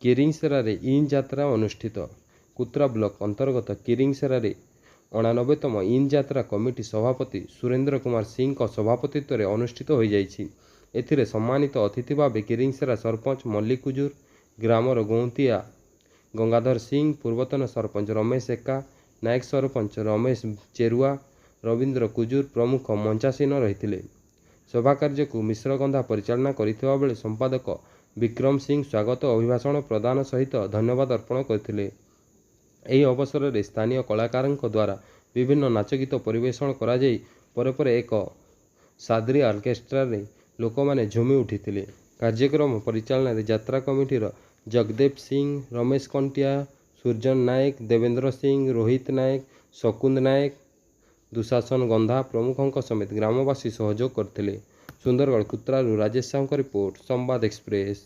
କିରିଂସେରାରେ in ଯାତ୍ରା ଅନୁଷ୍ଠିତ। Kutra block ଅନ୍ତର୍ଗତ କିରିଂସେରାରେ 89ତମ ଇନ୍ ଯାତ୍ରା କମିଟି ସଭାପତି ସୁରେନ୍ଦ୍ର କୁମାର ସିଂଙ୍କ ସଭାପତିତ୍ୱରେ ଅନୁଷ୍ଠିତ ହୋଇଯାଇଛି। ଏଥିରେ ସମ୍ମାନିତ ଅତିଥି ଭାବେ କିରିଂସେରା ସରପଞ୍ଚ ମଲ୍ଲି କୁଜୁର, ଗ୍ରାମର ଗୌନ୍ତିଆ ଗଙ୍ଗାଧର ସିଂ, ପୂର୍ବତନ ସରପଞ୍ଚ ରମେଶ ଏକ୍କା, ନାୟକ ସରପଞ୍ଚ ରମେଶ ଚେରୁଆ, ରବୀନ୍ଦ୍ର କୁଜୁର ପ୍ରମୁଖ ମଞ୍ଚାସୀନ ରହିଥିଲେ। ସଭାକାର୍ଯ୍ୟକୁ ମିଶ୍ରଗନ୍ଧା ପରିଚାଳନା କରିଥିବା ବେଳେ ସମ୍ପାଦକ ବିକ୍ରମ ସିଂ ସ୍ୱାଗତ ଅଭିଭାଷଣ ପ୍ରଦାନ ସହିତ ଧନ୍ୟବାଦ ଅର୍ପଣ କରିଥିଲେ। ଏହି ଅବସରରେ ସ୍ଥାନୀୟ କଳାକାରଙ୍କ ଦ୍ୱାରା ବିଭିନ୍ନ ନାଚଗୀତ ପରିବେଷଣ କରାଯାଇ ପରେ ପରେ ଏକ ସାଦ୍ରି ଅର୍କେଷ୍ଟ୍ରାରେ ଲୋକମାନେ ଝୁମି ଉଠିଥିଲେ। କାର୍ଯ୍ୟକ୍ରମ ପରିଚାଳନାରେ ଯାତ୍ରା କମିଟିର ଜଗଦେବ ସିଂ, ରମେଶ କଣ୍ଟିଆ, ସୂର୍ଜନ ନାଏକ, ଦେବେନ୍ଦ୍ର ସିଂ, ରୋହିତ ନାଏକ, ଶକୁନ୍ଦ ନାଏକ, ଦୁଶାସନ ଗନ୍ଧା ପ୍ରମୁଖଙ୍କ ସମେତ ଗ୍ରାମବାସୀ ସହଯୋଗ କରିଥିଲେ। ସୁନ୍ଦରଗଡ଼ କୁତ୍ରାରୁ ରାଜେଶ ସାହୁଙ୍କ ରିପୋର୍ଟ, ସମ୍ବାଦ ଏକ୍ସପ୍ରେସ।